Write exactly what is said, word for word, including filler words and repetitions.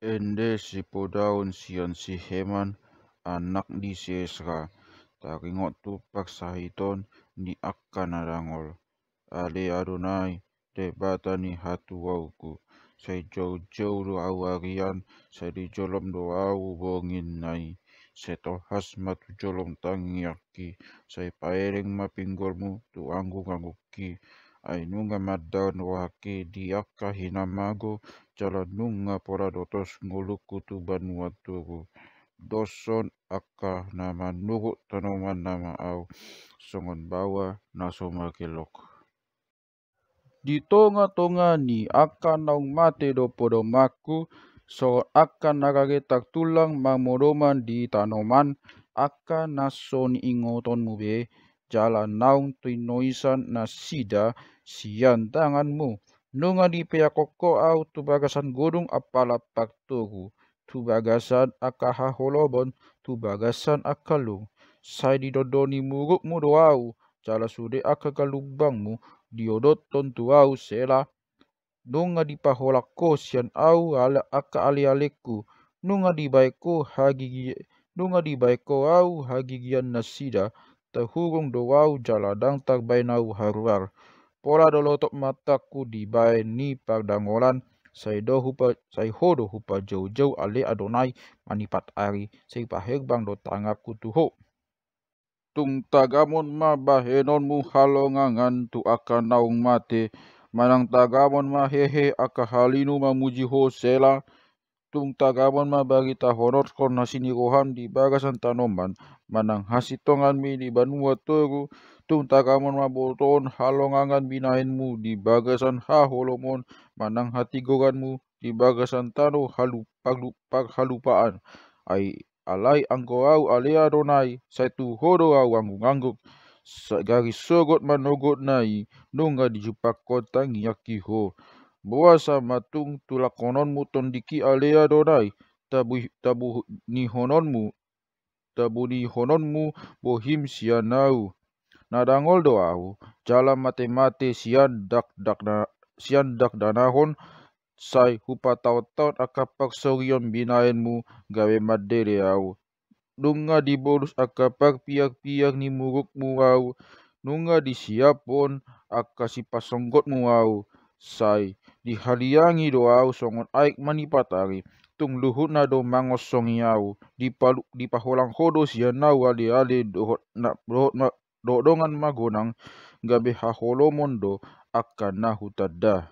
Ende sipodaon sian si Heman, anak ni si Esra, taringot tu parsahiton ni angka na dangol. Ale Adonai, Debata ni hatuaonku, sai joujou do ahu arian, sai di jolom do ahu borngin nai. Sai tolhas ma tu jolom tangiangki, sai paeleng ma pinggolmu tu anggunganggungki. Ai nunga mandar rohangki di angka hinamago, jala nunga pola do tos ngolungku tu banua toru. Doshon angka na manuruk tanoman nama ahu, songon baoa na so margellok. Di tongatonga ni angka naung mate do podomanku, songon angka na rage tartulang marmodoman di tanoman, angka na so niingotonmu be, jala naung tinoisan nasida sian tanganmu. Nunga dipeakhon ho ahu tu bagasan godung apala partogu, tu bagasan angka haholomon, tu bagasan angka lung. Sai didondoni murukmu do ahu, jala sude angka galumbangmu diodothon tu ahu. Sela. Nunga dipaholang ho sian ahu ale, angka alealengku, nunga dibaen ho hagigi, nunga dibaen ho ahu hagigian nasida, tarhurung do ahu jala ndang tarbaen ahu haruar. Pola do lotop matangku dibaen ni pardangolan, sai do hupa, sai ho do hupajoujou ale Adonai manipat ari, sai paherbang do tanganku tu ho. Tung tagamon ma bahenonmu halongangan tu angka naung mate, manang tagamon ma hehe angka halinu mamuji ho. Sela. Tung tagamon ma baritahonon na siniroham di bagasan tanoman, manang hasintonganmi di banua toru. Tung tagamon ma botohon halongangan binahenmu di bagasan haholomon, manang hatigoranmu di bagasan tano halu, parlu, parhalupaan. Ai alai anggo ahu ale Adonai, sai tu ho do ahu anggungangguk. Sa, gari sogot manogotna i, nunga dijumpanghon tangiangki ho. Boasa ma tung tulangkononmu tondingki ale Adonai, tabu, tabunihononmu, tabunihononmu bohim sian ahu. Na dangol do ahu, jala matemate sian dakdakna, sian dakdanahon, sai hupataontaon angka parsorion binahenmu gabe mandele ahu. Nunga dibolus angka parpiarpiar ni murukmu ahu, nunga disiaphon angka sipasonggotmu ahu, sai dihaliangi do ahu songon aek manipat ari. Tung luhutna do mangosongi ahu, dipalu, dipaholang ho do sian ahu aleale dohot na, dohot na, dohot dongan magodang, gabe haholomon do angka na hutanda.